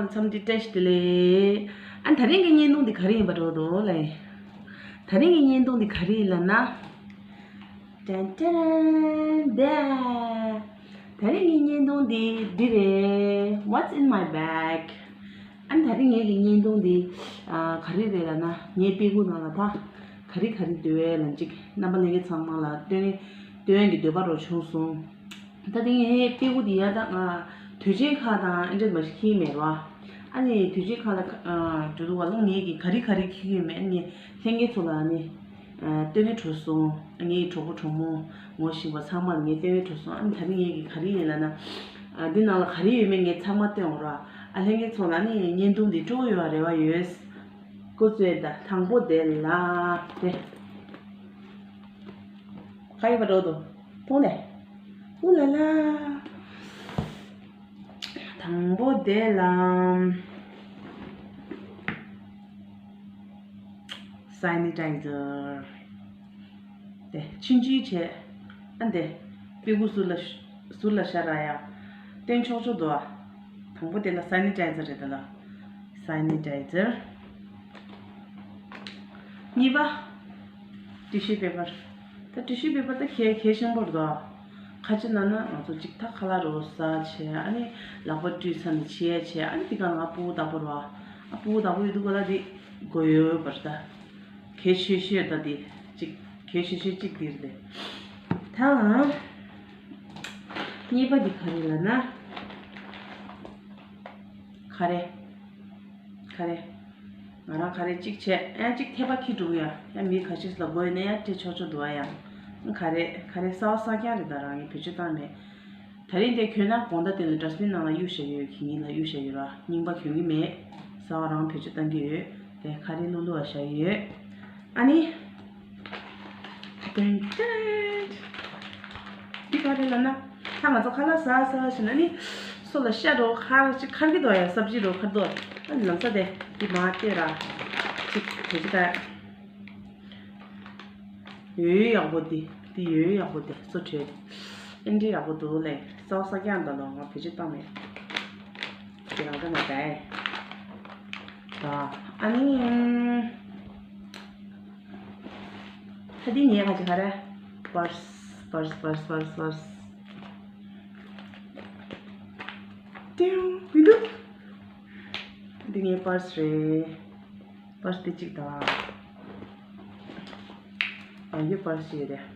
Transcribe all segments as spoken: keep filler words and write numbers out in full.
འཚམས་འདྲི་བཀྲ་ཤིས་བདེ་ལེགས། ཨ་ད་རིང་གི་བརྙན་ཐུང་འདི་ག་རེ་ཡིན་པ་འགྲོ་འདུག་ལེ། ད་རིང་གི་བརྙན་ཐུང་འདི་ག་རེ་ཡིན་ལབ་ན། ཏན་ཏན་ཏན། ད་རིང་གི་བརྙན་ཐུང་འདི་འདི་རེད། What's in my bag? ཨ་ནི་ད་རིང་ངེད་ཀྱི་བརྙན་ཐུང་འདི་ཨ་ག་རེ་རེད་ལབ་ན། ངའི་པི་ཀུ་ནང་ལ་ད་ག་རེ་ག་རེ་འདུག་ལབ་ཅིག་རྣམ་པ་ལྷན་རྒྱས་ཚང་མ་ལ་སྟོན་སྟོན་གྱི་འདོད་པ་རོ་བྱུང་སོང་། ད་དེ་ངའི་པི་ཀུ་འདི་ཡ་ད་ང་དུས་ཆེན་ཁག་དང་ཨེ་འདྲ་མ་ཞིག་ཁྱིམ་མེད་རོ། ཨ་ནི་དུས་ཆེན་ཁག་ལ་འགྲོ་འདུག་བ་ལ་ངེད་ཀྱི་ག་རེ་ག་རེ་ཁྱིམ་ཡོད་མེད་ཨ་ནི་ལྷན་རྒྱས་ཚོ་ལ་ཨ་ནི་སྟོན་ནས་གྲོལ་སོང་། ངའི་གྲོགས་པོ་གྲོགས་མོ་ངོ་ཤེས་པ་ཚང་མ་ལ་ངས་སྟོན་ནས་གྲོལ་སོང་། ཨ་ནི་ད་རིང་ངེད་ཀྱི་ག་རེ་ཡིན་ལབ་ན། འདི་ནང་ལ་ག་རེ་ཡོད་མེད་ངས་ཚང་མ་སྟོན་འོང་ར། ཨ་ལྷན་རྒྱས་ཚོ་ལ་ཨ་ནི་བརྙན་ཐུང་འདི་སྤྲོ་པོ་ཡོང་བ་རེ་བ་ཡོད། ཀོ་ཙོའི་ད་དང་པོ་དེ་ལ། དེ། ག་ཡོད་པ་འགྲོ་འདུག་མཐོང་ནས། ཨུ་ལ་ལ། དང་པོ་དེ་ལ། སེ་ནི་ཊའི་ཛར། དེ་ཕྱིན་ཅི་བྱས། ཨ་འདི། པི་གུ་ཟུར་ལ་ཟུར་ལ་ཤར་ར་ཡ། བསྟན་ཆོག་ཆོག་འདུག་ཨ། དང་པོ་དེ་ལ་སེ་ནི་ཊའི་ཛར་རེད་ད་ལ། སེ་ནི་ཊའི་ཛར། གཉིས་པ། ཊི་ཤུ་པེ་པར། ད་ཊི་ཤུ་པེ་པར་ད་གལ་གལ་ཆེན་པོ་རེད་དོ། ཁ་ཆེ་ན་ན་ང་ཚོ་ཅིག་ད་ཁ་ལག་རོ་ཟ་བྱས་ཨ་ནི་ལག་པ་བཀྲུས་ཚར་ནས་ཕྱི་ཡ་བྱས་ཨ་ནི་དེ་ག་ང་སྤུ་གུ་བདག་པོ་རོ། ཨ་སྤུ་གུ་བདག་པོ་ཡོད་དུས་ག་ལ་དེ་དགོས་ཡོད་པར་ད། གལ་ཆེ་ཤོས་ད་དེ་ཅིག་གལ་ཆེ་ཤོས་ཅིག་དེ་རེད། ད་གཉིས་པ་འདི་ག་རེ་ལབ་ན། ག་རེ། ག་རེ། ང་རང་ག་རེ་གཅིག་བྱས་ཨ་གཅིག་ཐེབས་པ་ཁྱི་འགྲོ་ཡ་ཡ་མི་ཁ་ཤས་ལ་དགོས་ནས་ཡ་སྤྲད་ཆོག་ཆོག་འདུག་ཨ་ཡ། ག་རེ་ག་རེ་གསར་པ་གསར་རྐྱང་རེད་ད་རང་ཡིན་བེད་སྤྱོད་བཏང་མེད། ད་རིང་དེ་གྱོན་ན་དགོང་དག་དེ་ལ་ཌ་སི་བིན་ནང་ལ་གཡུག་བཞག་ཡོད་ཁྱི་ཉིན་ལ་གཡུག་བཞག་ཡོད་ར་རྙིང་པ་གྱོན་གི་མེད། གསར་པ་རང་བེད་སྤྱོད་བཏང་གི་ཡོད། དེ་ག་རེ་ལྷུག་ལྷུག་བ་བཞག་ཡོད། ཨ་ནི། ཏན་ཏན། འདི་ག་རེ་ལབ་ན། ད་ང་ཚོ་ཁ་ལག་ཟ་ཟ་བྱས་ན་ནི། སོ་ལ་ཤ་འགྲོ་ཁར་ཅིག་ཁར་གི་འདུག་ཡ་སབ་ཇི་འགྲོ་ཁར་འདུག་ཨ་ནི་ལམ་སང་དེ་འདི་མ་སྟེར་ར། ཅིག་དེ་ཅི་ད། ཡོད་ཡོད་ཡག་པོ་འདི་འདི་ཡོད་ཡོད་ཡག་པོ་འདི་སོ་བྲོས་འདི། ཨེ་འདྲའི་ཡག་པོ་འདུག་ལེ་གསར་པ་གསར་རྐྱང་འདྲ་ལོ་ང་བེད་སྤྱོད་བཏང་མེད། འདི་རང་འདྲ་མ་བྱས། ད་ཨ་ནི། ད་འདི་ངའི་ཁ་ཅིག་ག་རེ། པར་སི་པར་སི་པར་སི་པར་སི་པར་སི། ཏེའུ་མི་འདུག་འདི་ངའི་པར་སི་རེད། པར་སི་དེ་གཅིག་དང་། ཨ་ཡོད་པར་སི་ཡོད་རེད།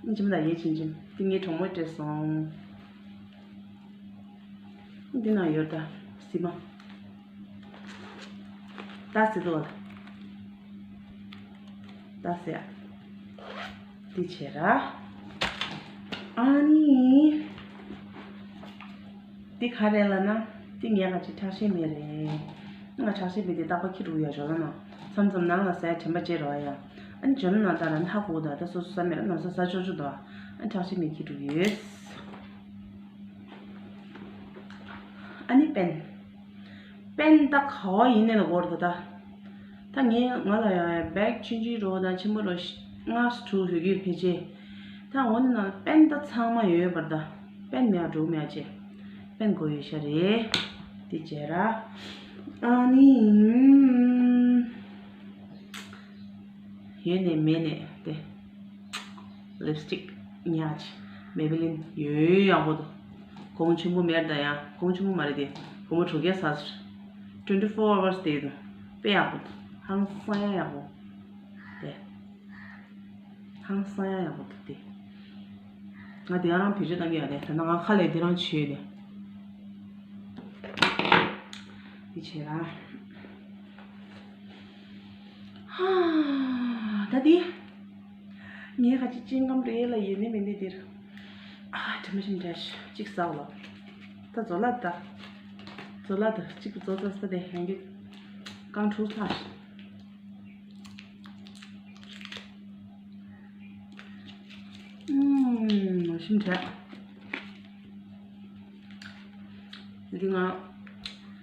ཨིན་ཅི་མི་ད་ཡེ་ཆིན་ཆིན་འདི་ངའི་གྲོགས་མོས་སྤྲད་སོང་། འདི་ན་ཡོད་ད། སི་མ། ད་སི་དོ། ད་སི་ཡ། འདི་བྱེད་ར། ཨ་ནི། འདི་ག་རེ་ལབ་ན། འདི་ངས་ག་ཅིག་ཁྲག་ཤེད་མེད་རེད། ང་ཁྲག་ཤེད་མེད་དེ་རྟག་པར་ཁྱི་འགྲོ་ཡ་ཞོ་ལ་ན། མཚམས་མཚམས་ནང་ལ་ཟས་དྲན་པ་བརྗེད་རོགས་ཡ། ཨ་ནི་ཞོ་ལ་ན་ད་ར་ནི་ཧ་གོ་ད་ད་སོ་སོ་ཟ་མེད་ལ་ནང་ས་ཟ་ཆོག་ཆོག་དོ། ཨ་ནི་ཁྲག་ཤེད་མེད་ཁྱི་འགྲོ་ཡོད། ཨ་ནི་པེན། པེན་ད་ག་བ་ཡིན་ནས་ལ་འགོར་ད་ད། ད་ངས་ང་ལ་ཡང་བེག་ཆུང་ཆུང་རོ་དང་ཆེན་པོ་རོ་ལྔ་དྲུག་ཡོད་རྒྱུ་ཕལ་ཆེར། ད་འོ་ན་ན་པེན་ད་ཚང་མ་ཡོད་པར་ད། པེན་མེད་འགྲོ་མེད་ཅེ། པེན་དགོས་ཡོད་ཤ་རེད། དེ་བྱས་ར། ཨ་ནི། ཡོད་ནས་མེད་ནས་དེ། ལིབ་སི་ཊིག་ཉག་ཅིག་མེ་བི་ལིན་ཡོད་ཡག་པོ་འདུག་གོང་ཆེན་པོ་མེར་ད་ཡང་གོང་ཆེན་པོ་མ་རེད་དེ། གོང་པོ་དྲུག་བརྒྱ་ཟ་ཟེར། ཊུ་ཝེན་ཊི་ཕོར་ཨ་ཝར་སི་དེ་འདུག་དཔེ་ཡག་པོ་འདུག་ཧང་སང་ཡག་ཡག་པོ། དེ། ཧང་སང་ཡག་ཡག་པོ་འདུག་དེ། ང་དེ་རང་བེད་སྤྱོད་བཏང་གི་ཡོད་དེ་ད་ནང་ང་ཁ་ལས་དེ་རང་བྱོས་དེ། དེ་བྱས་ར། ཧ། ད་དེ། ངས་ཁ་ཅིག་ཅིང་ཀམ་རེད་ལ་ཡོད་ནི་མེད་ནི་འདིར། ཨ་དྲི་མ་ཞིམ་འདྲ་ཞིག་ཟ་བ་ལ། ད་ཛོ་ལ་ད། ཛོ་ལ་ད་གཅིག་ཛོ་ཙ་ས་དེ་ཡང་གི། རྐང་དྲུག་ལྷག་ཞིག་ཨུམ་ཞིམ་འདྲ། འདི་ང་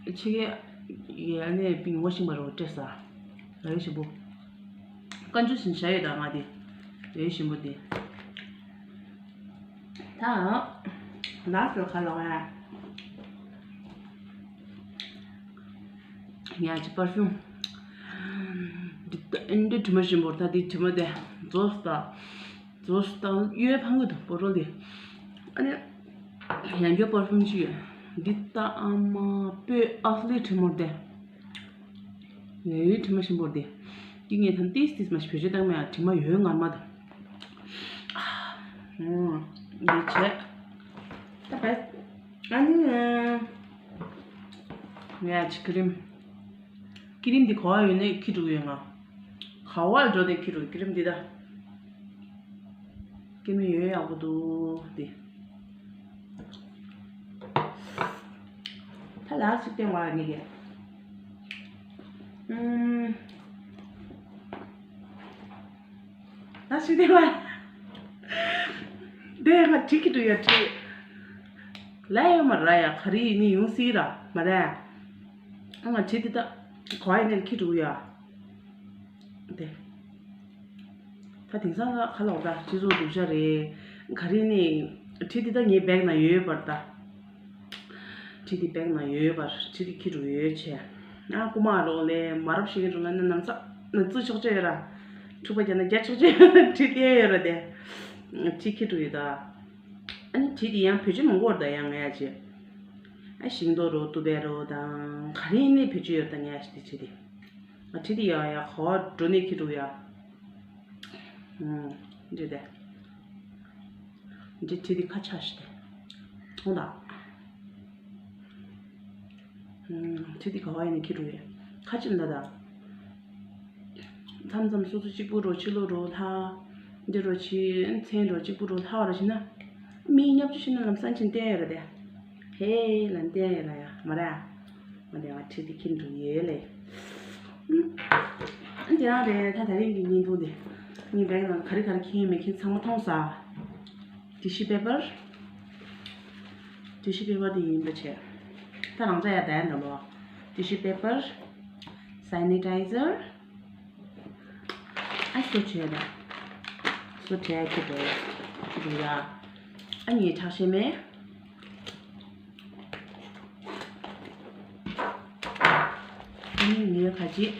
ཕྱི་རྒྱལ་ཡ་ནས་པིང་ངོ་ཤིང་པ་རོ་སྤྲད་ས། ལ་ཡོད་ཞིམ་པོ། བཀའ་འགྱུར་ཞིག་བྱ་ཡོད་ད་ང་དེ། ཡོད་ཞིམ་པོ་དེ། ད། ལ་སོ་ཁ་ལོ་ང་། ངས་ཅི་པར་ཕིའུམ། འདི་ད་ཨེ་འདྲ་དྲི་མ་ཞིམ་པོ་རེད། ད་འདི་དྲི་མ་དེ་རྫོགས་སོང་ད། རྫོགས་སོང་ད་གཡོ་ཕངས་གི་འདུག་སྤོ་རོ་འདི། ཨ་ནི་ཡང་བསྐྱར་པར་ཕིའུམ་ཅིག་ཡོད། འདི་ད་ཨ་མ་སྤོས་ཨ་ལི་དྲི་མོ་དེ། ཡོད་དྲི་མ་ཞིམ་པོ་རེད་དེ། འདི་ངས་ད་ཏིས་ཏིས་མ་ཞིག་བེད་སྤྱོད་བཏང་མེད། ཨ་དྲི་མ་ཡོད་ངར་མ་དང་། ཨ། འདི་བྱས། ད་བས། ཨ་ནི། ངས་ཅི་ཀི་རིམ། ཀི་རིམ་འདི་ག་བ་ཡོད་ནས་ཁྱི་འགྲོ་གི་ཡོད་ང་། ག་བ་འགྲོ་ནས་ཁྱི་འགྲོ་གི་ཀི་རིམ་འདི་ད། ཀི་རིམ་ཡོད་ཡག་པོ་འདུག་འདི། ད་ལ་ཞིག་བསྟན་བ་ངེད་ཀྱི། ཨུམ། ད་ཞིག་བསྟན་བ། འདི་ང་བྲིས་ཀྱི་འདུག་ཡ་བྲིས། ལ་ཡ་མ་ར་ཡ་ག་རེ་ཡིན་ནི་ཡོང་སྲིད་ར་མ་ར། ཨ་ང་བྲིས་འདི་ད་ག་བ་ཡིན་ནས་ཁྱི་འགྲོ་ཡ། དེ། ད་དེང་སང་ལ་ཁ་ལོག་ད་སྤྱི་ཚོགས་སྡུག་ཅག་རེད། ག་རེ་ནི། ཁྲི་འདི་ད་ངའི་བེག་ན་ཡོད་པར་ད། ཁྲི་འདི་བེག་ན་ཡོད་པར་ཁྲི་འདི་ཁྱི་འགྲོ་ཡོད་ཆེ། ཨ་རྐུ་མ་རོགས་ལས་མ་རབས་ཤིག་འགྲོ་ན་ནི་ནམ་ས་ན་བཙུགས་ཆོག་ཆེ་ཡོད་ར། འཁྲུག་པ་རྒྱག་ན་རྒྱག་ཆོག་ཆེ་ཡོད་ར། ཁྲི་སྐྱེ་ཡོད་ར་དེ། ཁྲི་ཁྱི་འགྲོ་ཡོད་ད། ཨ་ནི་ཁྲི་འདི་ཡང་བེད་སྤྱོད་མང་པོ་ར་ད་ཡང་ངས་ཆེ། ཨ་ཤིང་ཏོག་རོ་ཏུ་བེ་རོ་དང་ག་རེ་ནི་བེད་སྤྱོད་ཡོད་ད་ངས་ཆེ་དེ་ཁྲི་འདི། ཨ་ཁྲི་འདི་ཡ་ཡ་ག་བ་འགྲོ་ནི་ཁྱི་འགྲོ་ཡ། འདི་དེ། འདི་ཁྲི་འདི་ཁ་ཆག་ཞིག་དེ། ཐོང་ད། ཁྲི་འདི་ག་བ་ཡིན་ནི་ཁྱི་འགྲོ་ཡ། ཁ་ཆེམ་ད་ད། མཚམས་མཚམས་སོ་སོ་གཅིག་པུ་རོ་ཕྱི་ལོ་རོ་ལྷ། འདི་རོ་ཕྱི་མཚན་རོ་གཅིག་པུ་རོ་ལྷ་བ་རོ་ཕྱི་ན། མི་ཉབ་ཆུ་ཕྱི་ན་ལམ་སང་ཕྱིན་བསྟན་ཡོད་ར་དེ། ཧེ་ལ་བསྟན་ཡོད་ར་ཡ་མ་ར། ང་དེ་ང་ཁྲི་དེ་ཁྱི་འགྲོ་ཡོད་ལེ། ཨ་འདི་རང་རེད། ད་ད་རིང་གི་བརྙན་ཐུང་དེ་ངའི་བེག་ནང་ག་རེ་ག་རེ་ཁྱེར་ཡོད་མེད་ཁྱེད་ཚང་མ་མཐོང་ས། ཊི་ཤུ་པེ་པར། ཊི་ཤུ་པེ་པར་དེ་ཡིན་པ་བྱས། ད་རང་ཚ་ཡ་ད་ཡ་འདྲ་མོ། ཊི་ཤུ་པེ་པར། སེ་ནི་ཊའི་ཛར། ཨ་སོ་བྱས་ད། སོ་བྱས་ཁྱེར་འགྲོ་ཡ། ཨ་ངའི་ཁྲག་ཤེད་མེད། ཨ་ནི་ངའི་ཁ་ཅིག་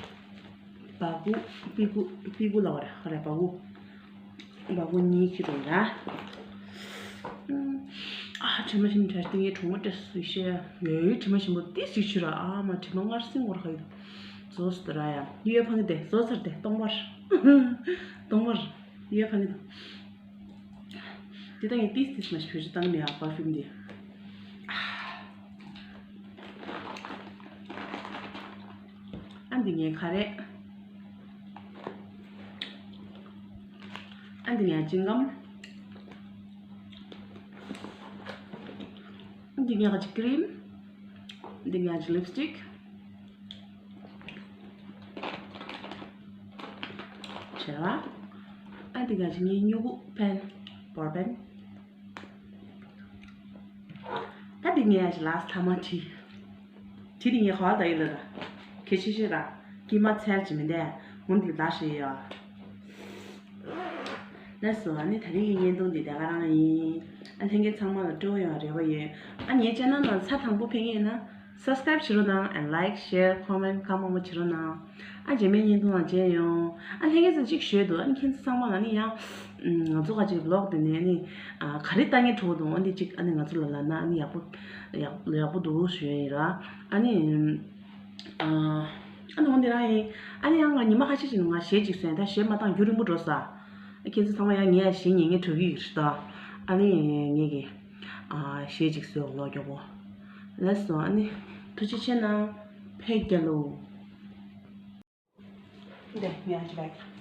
སྦ་ཁུག་པི་ཁུག་པི་ཁུག་ལབ་པ་རེད། ཧ་རེ་སྦ་ཁུག་སྦ་ཁུག་གཉིས་ཅིག་རེད་ཡ། ཨ་དྲི་མ་ཞིམ་དྲ་སྟེང་གི་གྲོགས་མོ་བཀྲ་ཤིས་བདེ་ལེགས་ཡོད། དྲི་མ་ཞིམ་པོ་ཏི་ཞིག་ཆུ་ར། ཨ་མ་དྲི་མ་མངར་སིང་བོར་ཁ་ཡོད། བཟོ་སི་ཏི་ར་ཡ་ཡོད་ཕང་གི་དེ་བཟོ་ཚར་དེ་སྟོང་པར། སྟོང་པར་ཡོད་ཕང་གི་དེ། དེ་ད་ངས་ཏིས་ཏིས་མ་ཞིག་བེད་སྤྱོད་བཏང་མེད་ཨ་པར་ཕིའུམ་དེ། ཨ་འདི་ངའི་ཁ་རས། ཨ་འདི་ངའི་ཅིང་གམ། ཨ་འདི་ངའི་ཁ་ཅིག་ཀི་རིམ། འདི་ངའི་ཅིག་ལིབ་སི་ཊིག། བྱས་ལ། ཨ་འདི་ངའི་ཅིག་ངའི་སྨྱུ་གུ་པེན། བོལ་པེན། ད་འདི་ངའི་ཅིག་ལ་སི་ཐ་མ་ཁྲི། ཁྲི་འདི་ངའི་ཧོལ་ད་ཡིན་ལ་ད། ཁེ་ཤི་ཤི་ར། ཀི་མ་ཚལ་གྱི་མི་འདས། ཧུན་འདི་ད་ཤི་ཡ། ལགས་སོ། ཨ་ནི་ད་རིང་གི་བརྙན་ཐུང་འདི་དེ་ག་རང་ཡིན། ཨ་ལྷན་རྒྱས་ཚང་མ་ལ་སྤྲོ་བོ་ཡོང་བའི་རེ་བ་ཡོད། ཨ་ངའི་ཅེ་ནལ་ནང་ཚར་དང་པོ་ཕེབས་ངེས་ན། སབ་སི་ཀ་རེབ་བྱེད་རོགས་གནང་། and like, share, comment གང་མང་མང་བྱེད་རོགས་གནང་། ཨ་རྗེས་མའི་བརྙན་ཐུང་ལ་མཇལ་ཡོང་། ཨ་ལྷན་རྒྱས་ཚོ་གཅིག་ཞུས་འདུག་ཨ་ནི་ཁྱེད་ཚོ་ཚང་མ་ལ་ནི་ཡང་། ང་ཚོ་ག་ཅིག་བི་ལོག་དེ་ནས་ནི། ག་རེ་ལྟ་ངན་འགྲོ་འདུག་ཨ་ནི་གཅིག་ཨ་ནི་ང་ཚོ་ལ་ལབ་ན་ཨ་ནི་ཡག་པོ། ཡག་ཡག་པོ་འདུག་ཞུ་ཡ་ཡིན་ར། ཨ་ནི། ཨ་ནི་འོང་དེ་རང་ཡིན། ཨ་ནི་ཡང་ང་ཉི་མ་ཁ་ཤས་ཤིག་ནང་ང་གཞས་གཅིག་བཟོས་ཡིན། ད་གཞས་མ་བཏང་རྒྱུན་རིང་པོ་འགྲོ་ས། ཨ་ཁྱེད་ཚོ་ཚང་མ་ཡང་ངས་གཞས་ཉན་ངེས་འགྲོ་གི་ཡོད་རེད་ད། ཨ་ནི་ངས་ཀྱི། གཞས་གཅིག་བཟོས་འོང་ལོ་མགྱོགས་པོ། ལགས་སོ། ཨ་ནི། ཐུགས་རྗེ་ཆེ་གནང་། ཕེབས་རྒྱལ་ལོ། འདི་ངས་ཅི་བྱས།